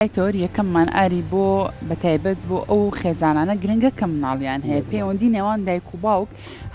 تەوەری یەکەممان ئاری بۆ بەتایبەت بۆ ئەو خێزانانە گرنگە کە مناڵیان هەیە پەیوەندی نێوان دایک و باوک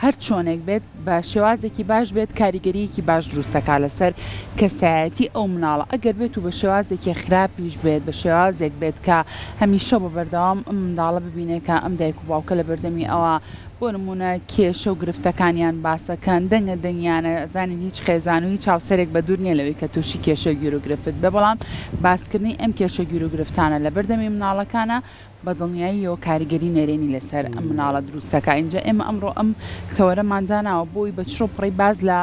هەر چۆنێک بێت بە شێوازێکی باش بێت کاریگەریەکی باش دروستەکا لەسەر کەسایەتی ئەو مناڵە ئەگەر بێت و بە شێوازێکی خراپیش بێت بە شێوازێک بێت کە هەمیشە بە بەردەوام ئەم منداڵە ببینێ کە ئەم دایک و باوکە لە بەردەمی ئەوە بۆ نموونە کێشە و گرفتەکانیان باسەکەن، دەنگە دەنگیانە، ئەزانین هیچ خێزان و هیچ هاوسەرێک بەدوور نییە لەوەی کە تووشی کێشە و گیروگرفت بێ، بەڵام باسکردنی ئەم کێشە و گیروگرفتانە لەبەردەمی مناڵەکانە بە دڵنیاییەوە کاریگەری نەرێنی لەسەر ئەم مناڵە دروست دەکات، ئینجا ئێمە ئەمڕۆ ئەم تەوەرەمان داناوە بۆی بە چڕ و پڕی باس لە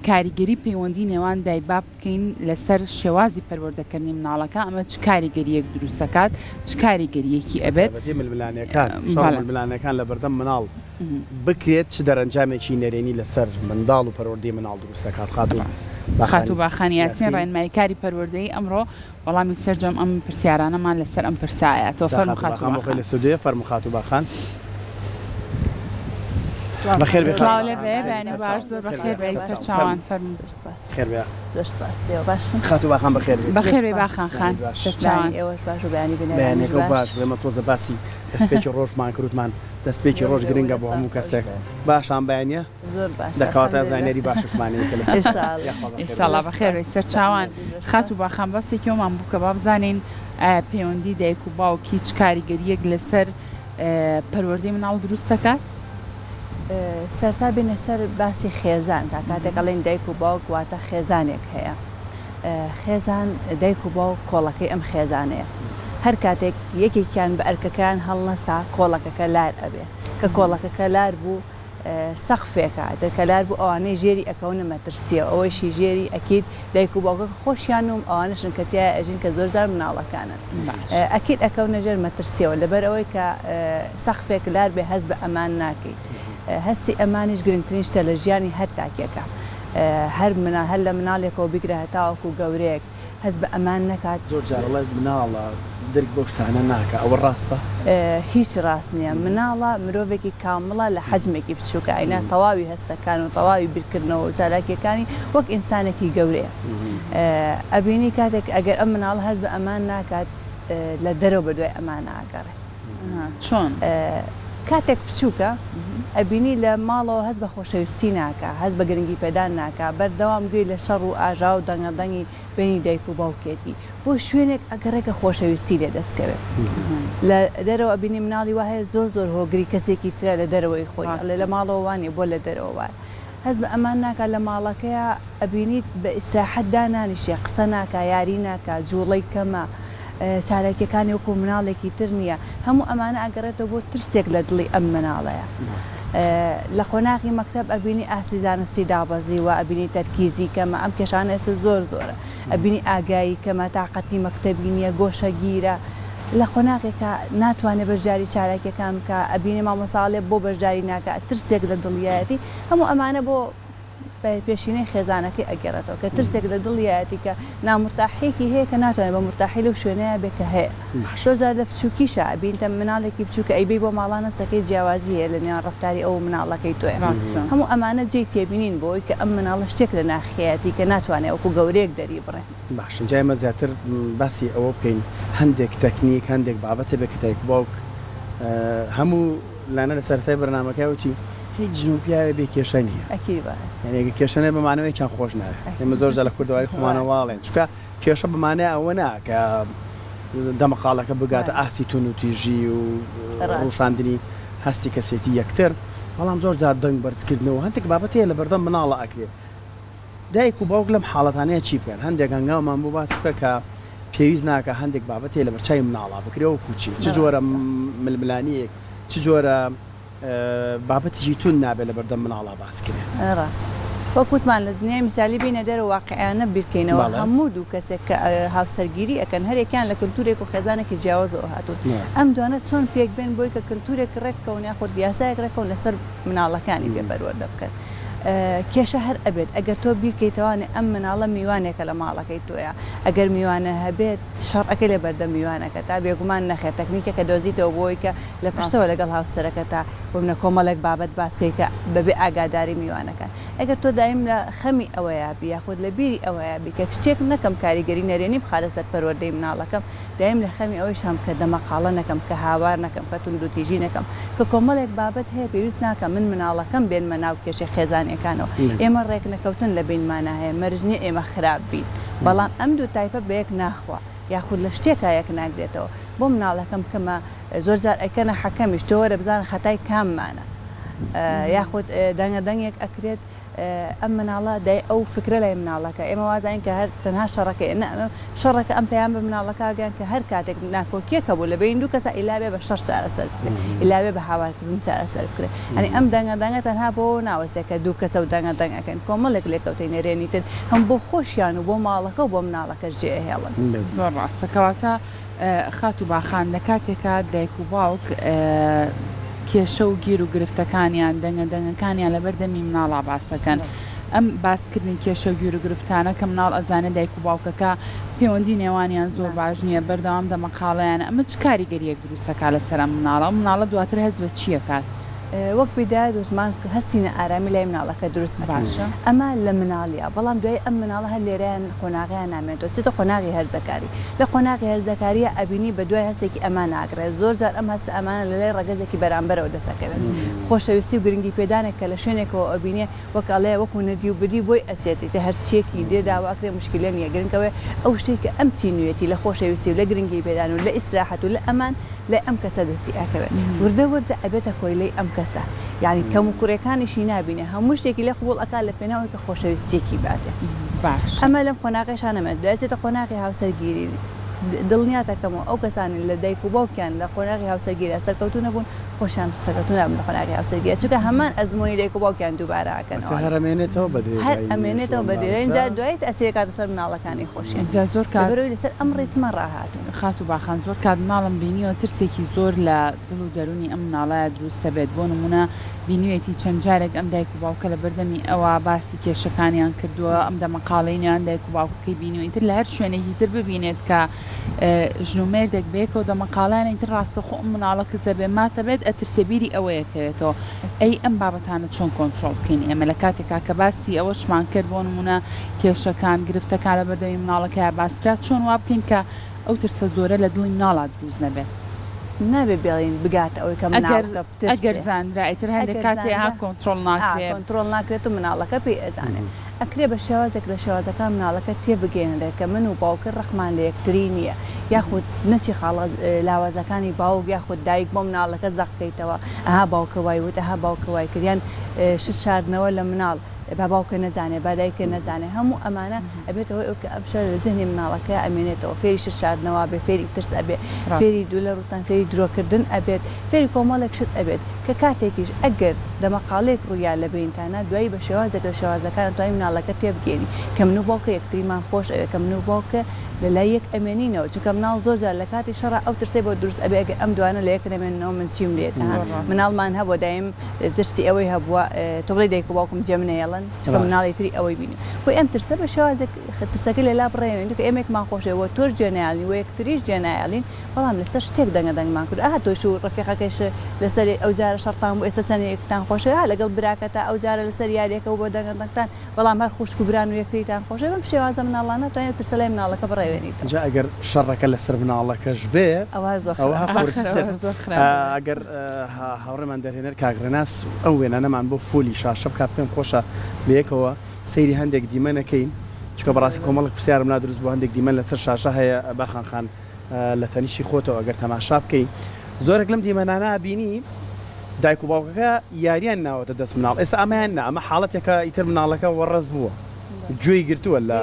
کاریگەری پەیوەندی نێوان دایباب بکەین لەسەر شێوازی پەروەردەکردنی مناڵەکە ئەمە چ کاریگەرییەک دروست دەکات چ کاریگەرییەکی ئەبێت. بەتایبەتی ململانێکان، شەڕ و ململانێکان لەبەردەم مناڵ بکرێت چ دەرەنجامێکی نەرێنی لەسەر منداڵ و پەروەردەی مناڵ دروست دەکات خاتوو باخانی خاتوو باخانی یاسین ڕێنماییکاری پەروەردەیی ئەمڕۆ وەڵامی سەرجەم ئەم پرسیارانەمان لەسەر ئەم پرسە ئەیاتەوە. جا فەرموو خاتوو خاتوو باخان بۆ خۆی باخان. لە ستۆدیۆیە فەرموو خاتوو باخان. بەخێر بێ سڵاو خاتوو لێ باخان. بێ بەیانی باش سەرچاوان زۆر خێر بەخێر بێ بێی سەرچاوان سەرچاوان فەرموو فەرموو. زۆر سپاس. خێر بێ. زۆر سپاس ئێوە باشن؟ خاتوو باخان بەخێر بێی. زۆر بەخێر بێی سپاس. باخان خان بەیانیت باش. سەرچاوان. بەیانی ئێوەش باش و بەیانی بینەرانیش بەیانیەکەو باش. باش بێ ئێمە تۆزە باسی دەستپێکی ڕۆژمان کرد وتمان دەستپێکی زۆر ڕۆژ بێ گرنگە بۆ دەستان هەموو خۆش کەسێک بێ. باشە ئەم بەیانیە؟ زۆر باشە دە کەواتە الحمدللە. زانیاری باششمان هەیە کە لەسەر ان شاء الله. یاخوا بەخێر ان شاء الله بێی. زۆر بەخێر سپاس. بێی سەرچاوان. زۆر سپاس. خاتوو باخان باسێکی ئەومان بوو کە با بزانین ئایا پەیوەندی دایک و باوک هیچ کاریگەرییەک لەسەر پەروەردەی مناڵ دروست دەکات؟ سەرتا بێینە سەر باسی خێزان کا کاتێک ئەڵێن دایک و باوک واتە خێزانێک هەیە خێزان دایک و باوک کۆڵەکەی ئەم خێزانەیە هەر کاتێک یەکێکیان بە ئەرکەکەیان هەڵنەسا کۆڵەکەکە لار ئەبێ کە کۆڵەکەکە لار بوو سەقفێکە ئیتر کە لار بوو ئەوانەی ژێری ئەکەونە مەترسیەوە ئەوەیشی ژێری ئەکید دایک و باوکەکە خۆشیان و ئەوانەشن کە تیایا ئەژین کە زۆرجار مناڵەکانن ئەکید ئەکەونە ژێر مەترسیەوە لەبەر ئەوەی کە سەقفێک لار بێ هەست بە ئەمان ناکەیت هەستی ئەمانیش گرنگترین شتە لە ژیانی هەر تاکێکە هەر منا هەر لە مناڵێکەوە بیگرە هەتاوەکو گەورەیەک هەست بە ئەمان نەکات. زۆر جار ئەڵێ مناڵە درک بەو شتانە ناکا ئەوە ڕاستە؟ هیچ ڕاست نیە مناڵە مرۆڤێکی کامڵە لە حەجمێکی بچوکە ئەینا تەواوی هەستەکان و تەواوی بیرکردنەوە و چالاکیەکانی وەک ئینسانێکی گەورەیە ئەبینی کاتێک ئەگەر ئەم مناڵە هەست بە ئەمان ناکات لە دەرەوە بەدوای ئەمانە ئەگەڕێ. چۆن؟ کاتێک بچوکە ئەبینی لە ماڵەوە هەست بە خۆشەویستی ناکا، هەست بە گرنگی پێدان ناکا، بەردەوام گوێی لە شەڕ و ئاژاوە و دەنگە دەنگی بەینی دایک و باوکیەتی، بۆ شوێنێک ئەگەڕێ کە خۆشەویستی لێ دەست کەوێ. لە دەرەوە ئەبینی مناڵی وا هەیە زۆر زۆر هۆگری کەسێکی ترە لە دەرەوەی خۆی، ئەڵێ لە ماڵەوە وا نیە بۆ لە دەرەوە وایە. هەست بە ئەمان ناکا لە ماڵەکەیا ئەبینیت بە ئیسراحەت دانانیشێ، قسە ناکا، یاری ناکا، جوڵەی کەمە، چالاکیەکانی وەکو مناڵێکی تر نیە، هەموو ئەمانە ئەگەڕێتەوە بۆ ترسێک لە دڵی ئەم مناڵەیە. لە قۆناغی مەکتەب ئەبینی ئاستی زانستی دابەزیوە، ئەبینی تەرکیزی کەمە، ئەم کێشانە ئێستا زۆر زۆرە، ئەبینی ئاگایی کەمە، تاقەتی مەکتەبی نیە، گۆشەگیرە، لە قۆناغێکا ناتوانێ بەشداری چالاکیەکان بکا، ئەبینێ مامۆستا ئەڵێ بۆ بەشداری ناکا، ترسێک لە دڵیایەتی، هەموو ئەمانە بۆ پێشینەی خێزانەکەی ئەگێڕێتەوە کە ترسێک لە دڵیایەتی کە نامورتاحیەکی هەیە کە ناتوانێت بە مورتاحی لەو شوێنەیا بێ کە هەیە. زۆر جار لە بچووکیشا ئەبینیتە مناڵێکی بچووکە ئەیبەی بۆ ماڵان هەستەکەی جیاوازی هەیە لە نێوان ڕەفتاری ئەو و مناڵەکەی تۆیا. هەموو ئەمانە جێی تێبینین بۆ ئەوەی کە ئەم مناڵە شتێک لە ناخیایەتی کە ناتوانێ وەکوو گەورەیەک دەریبڕێ. باشە جا ئێمە زیاتر باسی ئەوە بکەین هەندێک تەکنیک هەندێک بابەت هەبێ کە دایک و باوک هەموو لانە لە سەرەتای بەرنامەکە وتی هیچ ژن و پیاوێ بێ کێشە نییە ئەکید وایە. یانی ئەگەر کێشە نەبێ مانەوە یەکیان خۆش ناوێ ئێمە زۆر جار لە کوردەواری خۆمانەوە وایە. وا ئەڵێن چونکە کێشە بە مانای ئەوە نا کە دەمەقاڵەکە بگاتە ئاستی توندوتیژی و ڕاستە. ڕووشاندنی هەستی کەسێتی یەکتر بەڵام زۆر جار دەنگ بەرزکردنەوە هەندێک بابەت هەیە لە بەردەم مناڵە ئەکرێ دایک و باوک لەم حاڵەتانەیە چی بکەن؟ هەندێک هەنگاومان بۆ باس بکە کە پێویست ناکا هەندێک بابەت هەیە لەبەرچاوی مناڵا بکرێ وەکو چی؟ چ جۆرە ڕاستە. ململانێیەک، چ جۆرە بابەتێکی توند نابێ لەبەردەم مناڵا باس کرێ؟ ڕاستە. وەک وتمان لە دنیای میسالی بێینە دەرەوە واقیعیانە بیرکەینەوە بەڵێ. هەموو دوو کەسێک کە هاوسەرگیری ئەکەن هەریەکەیان لە کلتورێک و خێزانێکی جیاوازەوە هاتوون ڕاستە. ئەم دوانە چۆن پێک بێن بۆی کە کلتورێک ڕێک کەون یاخود یاسایەک ڕێک کەون لەسەر مناڵەکانی پێ پەروەردە بکەن. کێشە هەر ئەبێت ئەگەر تۆ بیرکەیتەوانێ ئەم مناڵە میوانێکە لە ماڵەکەی تۆیە ئەگەر میوانە هەبێت شەڕ ئەکەی لە بەردەم میوانەکەتا بێگومان نەخێر تەکنیکێکە دۆزیتەوە بۆی کە لە پشتەوە لەگەڵ هاوسەرەکەتا بۆ منە کۆمەڵێک بابەت باس کەی کە بەبێ ئاگاداری میوانەکان ئەگەر تۆ دایم لە خەمی ئەوەیا بی یاخود لە بیری ئەوەیا بی کە شتێک نەکەم کاریگەری نەرێنی بخاتە سەر پەروەردەی مناڵەکەم دایم لە خەمی ئەوەیشام کە دەمەقاڵە نەکەم، کە هاوار نەکەم، کە توندوتیژی نەکەم، کە کۆمەڵێک بابەت هەیە پێویست ناکا من مناڵەکەم بێنمە ناو کێشەی خێزانیەکانەوە. ئێمە ڕێکنەکەوتن لە بەینمانا هەیە، مەرج نیە ئێمە خراپ بین، بەڵام ئەم دوو تایپە بەیەک ناخوا، یاخود لە شتێکا یەک ناگرێتەوە. بۆ مناڵەکەم بکەمە زۆر جار ئەیکەنە حەکەمیش، تۆ وەرە بزانە خەتای کاممانە، یاخود دەنگە دەنگێک ئەکرێت، ئەم مناڵە دای ئەو فکرە لای مناڵەکە ئێمە وازانین کە هەر تەنها شەڕەکەیە نا ئەمە شەڕەکە ئەم پەیام بە مناڵەکە ئەگەیان کە هەر کاتێک ناکۆکیەک هەبوو لە بەین دوو کەسا ئیلا بێ بە شەڕ چارەسەر بکرێ ئیلا بێ بە هاوارکردن چارەسەر بکرێ یانی ئەم دەنگە دەنگە تەنها بۆ ناوەستێ کە دوو کەسە و دەنگە دەنگ ئەکەن کۆمەڵێک لێکەوتەی نەرێنی تر هەم بۆ خۆشیان و بۆ ماڵەکە و بۆ مناڵەکەش جێ ئەهێڵن. زۆر ڕاستە کەواتە خاتوو باخان لە کاتێکا دایک و باوک کێشە و گیر و گرفتەکانیان، دەنگە دەنگەکانیان لەبەر دەمی مناڵا باس ئەکەن. ئەم باس کردنی کێشە و گیر و گرفتانە کە مناڵ ئەزانێ دایک و باوکەکە پێوەندی نێوانیان زۆر باش نییە، بەردەوام دەمەقاڵەیانە، ئەمە چ کاریگەرییەک دروست ئەکا لەسەر ئەم مناڵە؟ ئەو مناڵە دواتر هەست بە چی ئەکات؟ وەک بیدایەت وتمان هەستی نائارامی لای مناڵەکە دروست ئەکات باشە. ئەمە لە مناڵیا بەڵام دوای ئەم مناڵە هەر لێرەیان قۆناغەیان نامێنێتەوە چێتە قۆناغی هەرزەکاری لە قۆناغی هەرزەکارییا ئەبینی بە دوای هەستێکی ئەمان ناگڕێت زۆر جار ئەم هەستە ئەمانە لە لای ڕەگەزێکی بەرامبەرەوە دەست ئەکەوێت خۆشەویستی و گرنگی پێدانێک کە لە شوێنێکەوە ئەبینێ وەک ئەڵێ وەکو نەدی و بدی بۆی ئەچێت ئیتر هەرچیەکی لێ داوا ئەکرێ موشکیلە نیە گرنگ ئەوەیە ئەو شتەی کە ئەم تینویەتی لە خۆشەویستی و لە گرنگی پێدان و لە ئیسراحەت و لە ئەمان لای ئەم کەسە دەستی ئەکەوێت وردە وردە ئەبێتە کۆیلەی ئەم کەسە یانی کەم و کوڕیەکانیشی نابینێ هەموو شتێکی لێ قبوڵ ئەکات لە پێناو ئەوەی کە خۆشەویستیەکی باتێ باشە. ئەمە لەم قۆناغەیشا نەمێنێت دوای ئەچێتە قۆناغی هاوسەرگیری دڵنیاتەکەمەوە ئەو کەسانەی لە دایک و باوکیان لە قۆناغی هاوسەرگیریا سەرکەوتوو نەبوون خۆشیان سەرکەوتوو نابن لە قۆناغی هاوسەرگیریا چونکە هەمان ئەزموونی دایک و باوکیان دووبارە ئەکەنەوە هەر ئەمێنێتەوە بە درێژایی هەر مێژوو ئەم ئەمێنێتەوە بە درێژایی بابەتە. جا دوایی تەئسیر ئەکاتە سەر مناڵەکانی خۆشیان جا زۆر کات لەبەرئەوەی لەسەر ئەم ڕیتمە ڕاهاتوون. خاتوو باخان زۆر کات مناڵم بینیوە ترسێکی زۆر لە دڵ و دەروونی ئەم مناڵەیا دروست دەبێت بۆ نموونە بینیوێتی چەند جارێک ئەم دایک و باوکە لە بەردەمی ئەوا باسی کێشەکانیان کردووە ئەم دەمەقاڵێی نێوان دایک و باوکەکەی بینیوە ئیتر لە هەر شوێنێکی تر ببینێت کە ژن و مێردێک بەیەکەوە دەمەقاڵەیان ئیتر ڕاستەخۆ ئەم مناڵە کزە بێ ماتە بێت ئەترسێ بیری ئەوەیە کەوێتەوە ئەی ئەم بابەتانە چۆن کۆنترۆڵ بکەین ئێمە لە کاتێکا کە باسی ئەوەشمان کرد بۆ نموونە کێشەکان گرفتەکان لە بەردەمی مناڵەکەیا باس کرا چۆن وا بکەین کە ئەو ترسە زۆرە لە دڵی مناڵا دروست نەبێت؟ نابێ بێڵین بگاتە ئەوەی کە ئەگەر مناڵەکە ئەگەر بترسێ. زانرا ئیتر هەندێک ئەگەر کات هەیە ها زانرا کۆنترۆڵ ئا ناکرێ. کۆنترۆڵ ناکرێت و مناڵەکە پێی ئەزانێ. ئەکرێ بە شێوازێک لە شێوازەکان مناڵەکە تێبگەیەنرێت کە من و باوکت ڕقمان لە یەکتری نییە یاخود نەچی خاڵە لاوازەکانی باوک یاخود دایک بۆ مناڵەکە زەق بکەیتەوە ئەها باوکە وای وت ئەها باوکە وای کرد یان شت شاردنەوە لە مناڵ با باوکە نەزانێ با دایکە نەزانێ هەموو ئەمانە ئەبێتە هۆی ئەوەی کە ئەم شتە لە زهنی مناڵەکەیا ئەمێنێتەوە فێری شت شاردنەوە ئەبێ فێری ترس ئەبێ فێری دوو لە ڕووتان فێری درۆکردن ئەبێت فێری کۆمەڵێک شت ئەبێت کە کاتێکیش ئەگەر دەمەقاڵێک ڕوویا لە بەینتانا دوایی بە شێوازێک لە شێوازەکان ئەتوانی مناڵەکە تێبگەیەنی کە من و باوکە یەکتریمان خۆش ئەوێ کە من و باوکە لە لای یەک ئەمێنینەوە چونکە مناڵ زۆر جار لە کاتی شەڕا ئەو ترسەی بۆ دروست ئەبێ ئەگەر ئەم دوانە لە یەک نەمێننەوە من چیم لێت ها مناڵمان هەبووە دایم ترسی ئەوەی هەبووە تۆ بڵێی دایک و باوکم جێم نەیەڵن چونکە مناڵی تری ئەوەی بینی بۆیە ئەم ترسە بە شێوازێک ترسەکەی لە لا بڕێنین چونکە ئێمە یەکمان خۆشەوێ وە تۆش جێ نایەڵین وە یەکتریش جێ نایەڵین بەڵام لەسەر شتێک دەنگە دەنگمان کرد ئەها تۆش و ڕەفیقەکەیش لەسەر ئەو جارە شەڕتان بوو ئێستا چەند یەکتان خۆشەوێ ها لەگەڵ براکەتا ئەو جارە لەسەر یاریەکە بوو بۆ دەنگە دەنگتان بەڵام هەر خوشک و بران و یەکتریتان خۆشەوێ بەم شێوازە مناڵانە توانی ئەو ترسە لای مناڵەکە بڕەوێنیتەوە. جا ئەگەر شەڕەکە لەسەر مناڵەکەش بێ ئەوە زۆر ئەوە خراپە. قورستر زۆر خراپ دەبێ. ئەگەر هاوڕێمان دەرهێنەر کاک ڕێناس ئەو وێنانەمان بۆ فولی شاشە بکات پێم خۆشە بەیەکەوە سەیری هەندێک دیمەنەکەین چونکە بەڕاستی کۆمەڵێک پرسیارم لا دروست بوو هەندێک دیمەن لەسەر شاشە هەیە باخان خان لە تەنیشتی خۆتەوە گەر تەماشا بکەی زۆرێک لەم دیمەنانە ئەبینی دایک و باوکەکە یاریان ناوەتە دەست مناڵ ئێستا ئەمەیان نا ئەمە حاڵەتێکە ئیتر مناڵەکە وەڕەز بووە گوێی گرتووە لە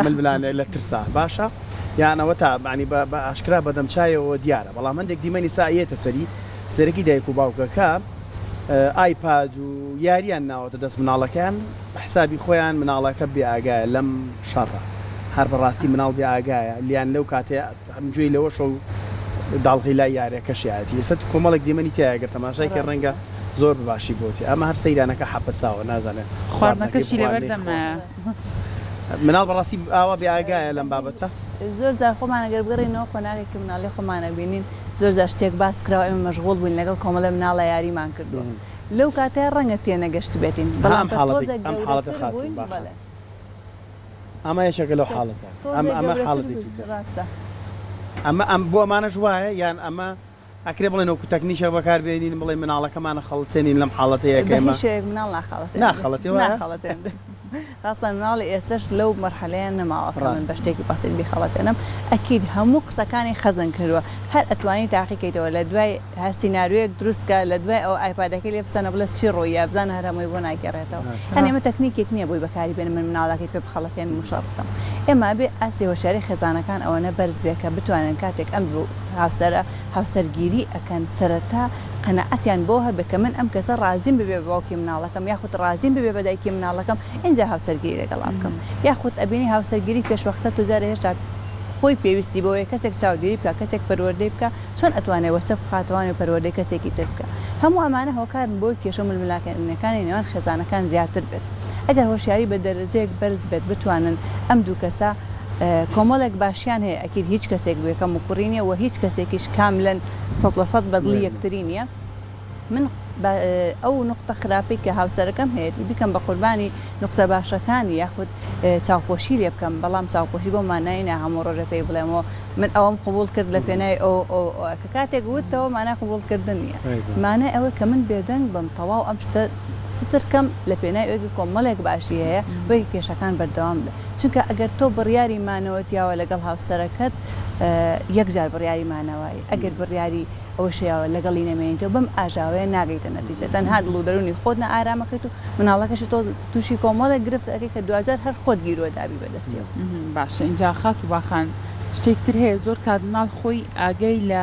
ململانێ لە ترسا باشە یان ئەوە تا معنی بە ئاشکرا بەدەم چایەوە دیارە بەڵام هەندێک دیمەنی سا یەتە سەری سەرەکی دایک و باوکەکە ئایپاد و یاریان ناوەتە دەست مناڵەکەیان بە حسابی خۆیان مناڵەکە بێ ئاگایە لەم شەڕە هەر بەڕاستی مناڵ بێ ئاگایە لیان لەو کاتەیا هەم گوێی لەوەشە و داڵغەی لای یارەکەشیایەتی ئێستا کۆمەڵێک دیمەنی تیایە گەر تەماشای کەی ڕەنگە ڕاستە. زۆر بە باشی بۆتی ئەمە هەر سەیرانەکە حەپەساوە نازانێ خواردنەکەی خواردنەکەشی بخوا لەبەر نەیخوا. دەمایە. مناڵ بەڕاستی ئاوا بێ ئاگایە لەم بابەتە؟ زۆر جار خۆمان ئەگەر بگەڕێینەوە قۆناغێکی مناڵی خۆمان ئەبینین زۆر جار شتێک باس کراوە ئێمە مەشغوڵ بووین لەگەڵ کۆمەڵێ مناڵا یاریمان کردووە لەو کاتەیا ڕەنگە تێنەگەشتبێتین ها بەڵام ئەم کە حاڵەتەی تۆزێک ئەم حاڵەتە گەورەتر خاتوو بووین باخان. بەڵێ. ئەمە یەکێکە لەو حاڵەتە ئەمە تۆزێک ئەمە گەورەتر حاڵەتێکی بووین تر. ڕاستە. ئەمە ئەم بۆ ئەمانەش وایە یان ئەمە ئەکرێ بڵێن وەکو تەکنیکێک بەکار بێنین بڵێین مناڵەکەمان ئەخەڵەتێنین لەم حاڵەتەیە کە بە ئێمە هیچ شێوەیەک مناڵ ناخەڵەتێنرێ ناخەڵەتێ وایە؟ ناخەڵەتێنرێ خاسەتەن مناڵی ئێستەش لەو مەرحەلەیە نەماوە کە من بە ڕاستە. شتێکی بەسیت بیخەڵەتێنم ئەکید هەموو قسەکانی خەزن کردووە هەر ئەتوانی تاقی کەیتەوە لە دوای سیناریۆیەک دروست کە لە دوای ئەوە ئایپادەکەی لێ بسەنە بڵێ چی ڕووییا بزانە هەر هەمووی بۆ ناگێڕێتەوە یانی ئەمە ڕاستە. تەکنیکێک نییە بۆی بەکاری بێنم من مناڵەکەی پێ بخەڵەتێنم و شەڕ بکەم ئێمە ئەبێ ئاستی هۆشیاری خێزانەکان ئەوەنە بەرز بێ کە بتوانن کاتێک ئەم دوو هاوسەرە هاوسەرگیری ئەکەن سەرەتا قەناعەتیان بۆ هەبێ کە من ئەم کەسە ڕازیم ببێ بە باوکی مناڵەکەم یاخود ڕازیم ببێ بە دایکی مناڵەکەم ئینجا هاوسەرگیری لەگەڵا بکەم یاخود ئەبینی هاوسەرگیری پێشوەختە تۆ جارێ هێشتا خۆی پێویستی بەوەیە کەسێک چاودێری بکا کەسێک پەروەردەی بکا چۆن ئەتوانێ وەچە بخاتەوان و پەروەردەی کەسێکی تر بکا هەموو ئەمانە هۆکارن بۆی کێشە و ململانێکانی نێوان خێزانەکان زیاتر بێت ئەگەر هۆشیاری بە دەرەجەیەک بەرز بێت بتوانن ئەم دوو کەسە کۆمەڵێک باشیان هەیە ئەکید هیچ کەسێک بێ کەم و کوڕی نیە و هیچ کەسێکیش کاملەن 100% بە دڵی یەکتری نیە من ئەو نوقتە خراپەی کە هاوسەرەکەم هەیەتی بیکەم بە قوربانی نوقتە باشەکانی یاخود چاوپۆشی لێ بکەم بەڵام چاوپۆشی بەو مانای نا هەموو ڕۆژێ پێی بڵێمەوە من ئەوەم قبوڵ کرد لە پێناوی ئەو ئەو ئەو کە کاتێک وتەوە مانای قبوڵ کردن نییە مانای ئەوەی کە من بێدەنگ بم تەواو ئەم شتە ستر کەم لە پێناوی ئەوەی کە کۆمەڵێک باشی هەیە بۆیە کێشەکان بەردەوام بێ چونکە ئەگەر تۆ بڕیاری مانەوەت یاوە لەگەڵ هاوسەرەکەت یەکجار بڕیاری مانەوەی ئەگەر بڕیاری ئەوەشیەوە لەگەڵی نەمێنیتەوە بەم ئاژاوەیە ناگەیتە نەتیجە تەنها دڵ و دەروونی خۆت نائارامەکەیت و مناڵەکەشی تۆ تووشی کۆمەڵێک گرفت ئەکەی کە دواجار هەر خۆت گیروە دابی بەدەستیەوە. باشە ئینجا خاتوو باخان شتێک تر هەیە زۆر کات مناڵ خۆی ئاگای لە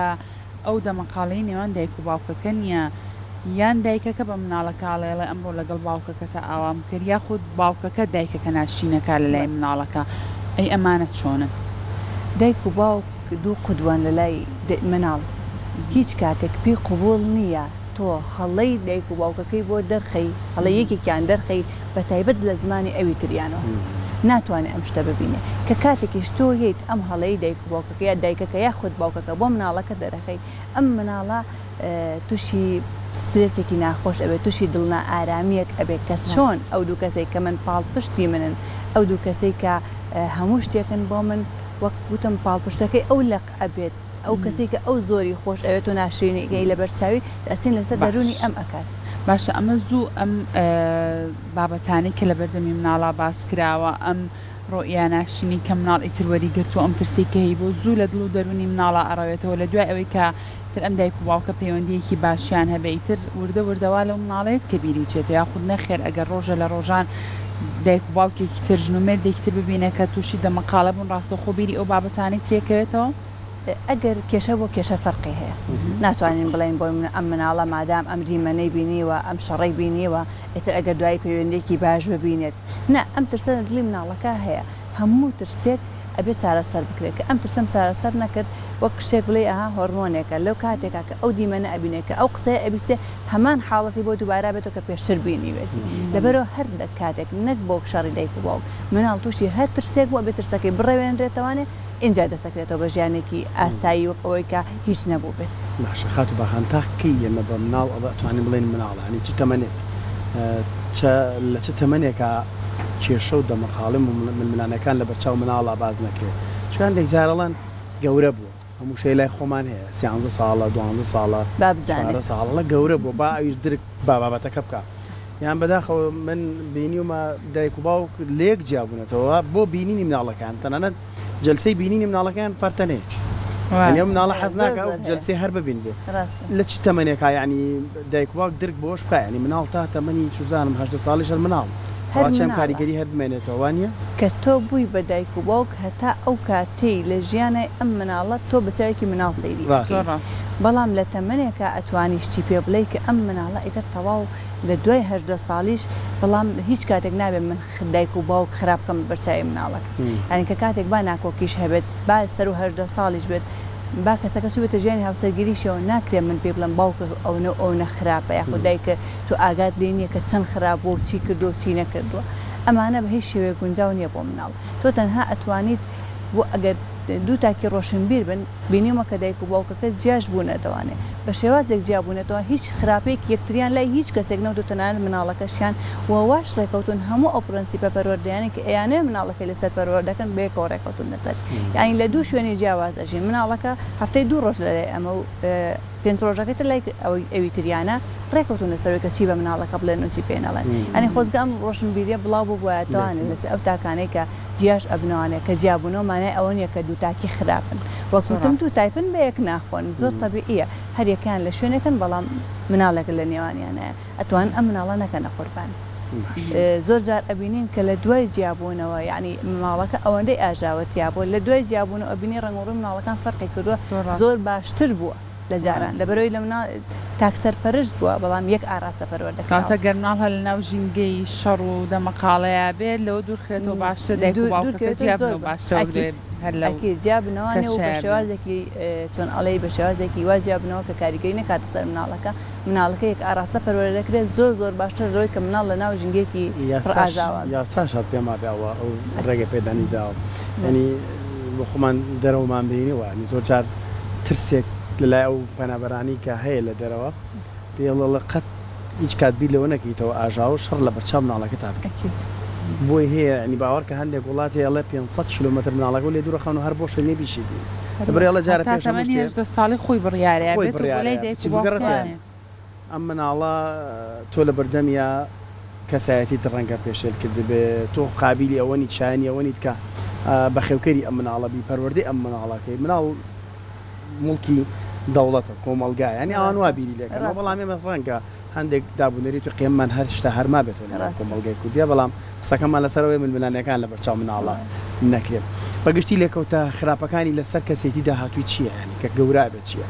ئەو دەمەقاڵەی نێوان دایک و باوکەکە نیە یان دایکەکە بە مناڵەکە ئەڵێ ئەڵێ ئەمڕۆ لەگەڵ باوکەکەتا ئاوام کرد یاخود باوکەکە دایکەکە ناشرینەکا لەلای مناڵەکە ئەی ئەمانە چۆنن؟ دایک و باوک دوو قودوەن لەلای مناڵ هیچ کاتێک پێی قبوڵ نییە تۆ هەڵەی دایک و باوکەکەی بۆ دەرخەی هەڵەی یەکێکیان دەرخەی بە تایبەت لە زمانی ئەوی تریانەوە ناتوانێ ئەم شتە ببینێ کە کاتێکیش تۆ یەیت ئەم هەڵەی دایک و باوکەکە یا دایکەکە یاخود باوکەکە بۆ مناڵەکە دەرەخەی ئەم مناڵە توشی سترێسێکی ناخۆش ئەبێت توشی دڵنائارامیەک ئەبێت کە چۆن ئەو دوو کەسەی کە من پاڵپشتی منن ئەو دوو کەسەی کە هەموو شتێکن بۆ من وەک وتم پاڵپشتەکەی ئەو لەق ئەبێت ئەو کەسەی کە ئەو زۆری خۆش ئەوێت و ناشرینی ئەکەی لەبەر چاوی تەئسیر لەسەر دەروونی باش ئەم ئەکات. باشە ئەمە زوو ئەم بابەتانەی کە لەبەردەمی مناڵا باس کراوە ئەم ڕوئیا ناشرینی کە مناڵ ئیتر وەری گرتووە ئەم ترسەی کە هەیبوو زوو لە دڵ و دەروونی مناڵا ئەڕەوێتەوە لە دوای ئەوەی کە ئیتر ئەم دایک و باوکە پەیوەندییەکی باشیان هەبێ ئیتر وردە وردە وا لەو مناڵەیەت کە بیری چێتەوە یاخود نەخێر ئەگەر ڕۆژە لە ڕۆژان دایک و باوکێکی تر ژن و مێردێکی تر ببینێ کە تووشی دەمەقاڵە بوون ڕاستەوخۆ بیری ئەو بابەتانەی ترێکەوێتەوە. ئەگەر کێشە بۆ کێشە فەرقی هەیە ناتوانین بڵێین بۆ ئەم مناڵە مادام ئەم دیمەنەی بینیوە ئەم شەڕەی بینیوە ئیتر ئەگەر دوایی پەیوەندیەکی باش ببینێت نا ئەم ترسە لە دڵی مناڵەکە هەیە هەموو ترسێک ئەبێ چارەسەر بکرێت کە ئەم ترسەم چارەسەر نەکرد وەک شتێک بڵێی ئەها هۆرمۆنێکە لەو کاتێکا کە ئەو دیمەنە ئەبینێ کە ئەو قسەیە ئەبیستێ هەمان حاڵەتی بۆ دووبارە بێتەوە کە پێشتر بینیوێتی لەبەرئەوە هەر کاتێک نەک بۆ شەڕی دایک و باوک مناڵ تووشی هەر ترسێک بوو ئەبێ ترسەکەی بڕەوێنرێتەوانێ ئینجا دەستەکرێتەوە بە ژیانێکی ئاسایی وەک ئەوەی کە هیچ نەبووبێت. باشە خاتوو باخان تا کەی ئێمە بە مناڵ ئەتوانین بڵێین مناڵە یانی چ تەمەنێک چ لە چ تەمەنێکا کێشە و دەمەقاڵێ و ململانێکان لە بەرچاو مناڵا باس نەکرێ چونکە هەندێک جار ئەڵێن گەورە بووە هەموو شتێ لای خۆمان هەیە سیانزە ساڵە دوانزە ساڵە با بزانێ. چواردە ساڵە گەورە بووە با ئەویش درک بە بابەتەکە بکا یان بەداخەوە من بینیومە دایک و باوک لەیەک جیابوونەتەوە بۆ بینینی مناڵەکان تەنانەت جەلسەی بینینی مناڵەکەیان فەرتەنەیە یانی ئەو مناڵە حەز ناکا ئەو جەلسەی هەر ببینرێ لە چ تەمەنێکا یانی دایک و باوک درک بەوەش بکا یانی مناڵ تا تەمەنی چوزانم 18 ساڵیش هەر مناڵ هەر کەواتە ئەم مناڵە. کاریگەری هەر بمێنێتەوە وانیە؟ کە تۆ بووی بە دایک و باوک هەتا ئەو کاتەی لە ژیانای ئەم مناڵە تۆ بە چاوێکی مناڵ سەیری ئەکەی ڕاستە. بەڵام لە تەمەنێکا ئەتوانی شتی پێ بڵێی کە ئەم مناڵە ئیتر تەواو لە دوای 18 ساڵیش بەڵام هیچ کاتێک نابێ من دایک و باوک خراپ بکەم بەرچاوی مناڵەکە یانی کە کاتێک با ناکۆکیش هەبێت با سەرو 18 ساڵیش بێت. با کەسەکە چووبێتە ژیانی هاوسەرگیریشەوە ناکرێ من پێی بڵێم باوکت ئەونە و ئەونە خراپە یاخود دایکت تۆ ئاگات لێ نییە کە چەند خراپ بووە و چی کردووە و چی نەکردووە ئەمانە بە هیچ شێوەیەک گونجاو نییە بۆ مناڵ تۆ تەنها ئەتوانیت بۆ ئەگەر دوو تاکی ڕۆشنبیر بن بینیومە کە دایک و باوکەکە جیاش بوونەتەوانێ بە شێوازێک جیا بوونەتەوە هیچ خراپەیەکی یەکتریان لای هیچ کەسێک نەوتوە تەنانەت مناڵەکەشیان و واش ڕێکەوتوون هەموو ئەو پرەنسیپە پەروەردەیانەی کە ئەیانەوێ مناڵەکەی لەسەر پەروەردەکەن بەیەکەوە ڕێکەوتوون لەسەر یانی لە دوو شوێنی جیاواز ئەژین مناڵەکە هەفتەی دوو ڕۆژ لەلای ئەمە و پێنج ڕۆژەکەی تر لای ئەوەی ئەوی تریانە ڕێکەوتوون لەسەر ئەوەی کە چی بە مناڵەکە بڵێن و چی پێ نەڵێن یانی خۆزگە ئەم ڕۆشنبیریە بڵاو ببوایەتەوانێ لەسەر ئەو تاکانەی کە جیاش ئەبنەوانێ کە جیابوونەوە مانای ئەوە نیە کە دوو تاکی خراپن وەک وتم دوو تایپن بەیەک ناخۆن زۆر تەبیعیە هەر یەکەیان لە شوێنێکن بەڵام مناڵێک لە نێوانیانایە ئەتوانن ئەم مناڵە نەکەنە قوربان زۆر جار ئەبینین کە لە دوای جیابوونەوە یانی مناڵەکە ئەوەندەی ئاژاوە تیابووە لە دوای جیابوونەوە ئەبینی ڕەنگ و ڕووی مناڵەکان فەرقی کردووە زۆر باشتر بووە لە جاران لەبەرئەوەی لە مناڵ تاک سەرپەرشت بووە بەڵام یەک ئاراستە پەروەردە کراوە. کەواتە گەر مناڵ هەر لەناو ژینگەی شەڕ و دەمەقاڵەیا بێت لەوە دوور خرێتەوە باشترە دایک و باوکەکە جیا بنەوە باشترە وەک لەوێ هەر لەو ئەکید جیا بنەوانێ و بە کەشەیا بن. شێوازێکی چۆن ئەڵێی بە شێوازێکی وا جیا بنەوە کە کاریگەری نەکاتە سەر مناڵەکە مناڵەکە یەک ئاراستە پەروەردە دەکرێت زۆر زۆر باشترە لەوەی کە مناڵ لە ناو ژینگەیەکی پڕ یاساش ئاژاوە بێت. یاساش هەر پێم وابێ ئەوە ئەو ڕێگە پێدانی داوە یانی بۆ خۆمان دەرەوەمان بینیوە یانی زۆر جار ترسێک لە لای ئەو پەنابەرانەی کە هەیە لە دەرەوە پێی ئەڵێ قەت هیچ کات بیر لەوە نەکەیتەوە ئاژاوە و شەڕ لە بەرچاو مناڵەکەتا بکەی ئەکید. بۆی هەیە یانی باوەڕکە هەندێک وڵات هەیە ئەڵێ 500 کیلۆمەتر مناڵەکەو لێ دوورەخەن و هەر بۆشە نیە بیشی بینی لەبەر ئەڵێ جارە هەتا پێش هەموو تەمەنی شتێ 18 ساڵی خۆی بڕیارەیە خۆی بێت و بۆ لای بڕیارەیە دایک بچی و بگەڕێتەوە باوکەکانێ. ئەم مناڵە تۆ لە بەردەمیا کەسایەتیت ڕەنگە پێشێل کردبێ، تۆ قابیلی ئەوە نیت، شایەنی ئەوە نیت کە بەخێوکەری ئەم مناڵە بی، پەروەردەی ئەم مناڵە کەی، مناڵ موڵکی دەوڵەتە، کۆمەڵگایە، یانی ئەوان وا ڕاستە بیری لێکەنەوە، ڕاستە. بەڵام ئێمە ڕەنگە هەندێک داب و نەریت و قیەممان هەر شتە هەر مابێتەوە لەناو ڕاستە. کۆمەڵگای کوردیا، بەڵام قسەکەمان لەسەر ئەوەیە ململانێکان لەبەرچاو مناڵە نەکرێ. بە گشتی لێکەوتە خراپەکانی لەسەر کەسێتی داهاتووی چییە؟ یانی کە گەورە ئەبێت چییە؟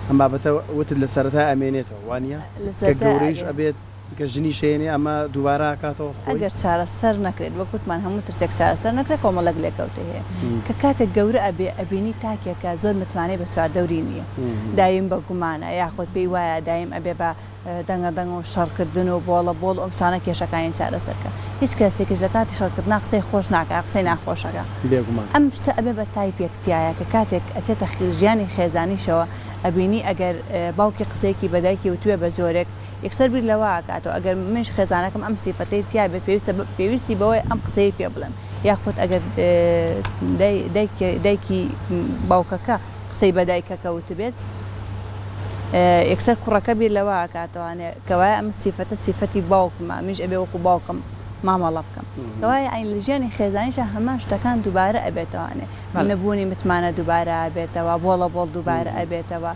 ئەم بابەتە وتت لە سەرەتا ئەمێنێتەوە وا نییە؟ لە کە سەرەتا گەورەیش ئەبێ. ئەبێت کە ژنیش هێنێ ئەمە دووبارە ئەکاتەوە خۆی؟ ئەگەر چارەسەر نەکرێت وەک وتمان هەموو ترسێک چارەسەر نەکرێت کۆمەڵێک لێکەوتەی هەیە کە کاتێک گەورە ئەبێ ئەبینی تاکێکە زۆر متمانەی بە چواردەوری نییە دایم بە گومانە یاخود پێی وایە دایم ئەبێ بە دەنگە دەنگ و شەڕ کردن و بۆڵە بۆڵ و ئەم شتانە کێشەکانی چارەسەر کە هیچ کەسێکیش لە کاتی شەڕ کردنا قسەی خۆش ناکا قسەی ناخۆشەکا بێگومان. ئەم شتە ئەبێ بە تایپێک تیایە کە کاتێک ئەچێتە ژیانی خێزانیشەوە ئەبینی ئەگەر باوکی قسەیەکی بە دایکی وتبێ بە جۆرێک یەکسەر بیر لەوە ئەکاتەوە ئەگەر منیش خێزانەکەم ئەم سیفەتەی تیا بێت پێویستە پێویستی بەوەیە ئەم قسەی پێ بڵێم یاخود ئەگەر دایکی دایکی باوکەکە قسەی بە دایکەکە وتبێت یەکسەر کوڕەکە بیر لەوە ئەکاتەوانێ کەوایە ئەم سیفەتە سیفەتی باوکمە منیش ئەبێ وەکو باوکم مامەڵە بکەم کەوایە یانی لە ژیانی خێزانیشا هەمان شتەکان دووبارە ئەبێتەوانێ نەبوونی متمانە دووبارە ئەبێتەوە بۆڵە بۆڵ دووبارە ئەبێتەوە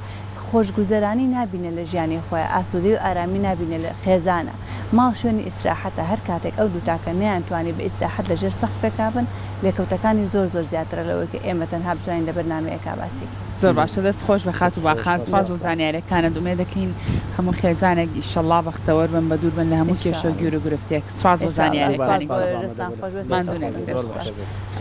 خۆشگوزەرانی نابینێ لە ژیانی خۆیا، ئاسوودەی و ئارامی نابینێ لە خێزانا. ماڵ شوێنی ئیسراحەتە، هەر کاتێک ئەو دوو تاکە نەیانتوانی بە ئیسراحەت لە ژێر سەقفێکا بن، لێکەوتەکانی زۆر زۆر زیاترە لەوەی کە ئێمە تەنها بتوانین لە بەرنامەیەکا باسی کەین. زۆر باشە دەست خۆش بێ خاتوو دەست خۆش باخان سوپاس بۆ سوپاس. زانیاریەکانت ئومێد دەکەین هەموو خێزانێک ئیشەڵا بەختەوەر بن بەدوور بن لە هەموو ان شاء کێشەو اللە گیرو گرفتێک سوپاس ان بۆ شاء اللە دووبارە زانیاریەکانی سوپاس سوپاس بۆ بۆ دەستان ئامادەبوونت خۆش بێ دەست ماندوو خۆش سەرکەوتوو بێ بن زۆر نەبن بەخێر سوپاس. بێی.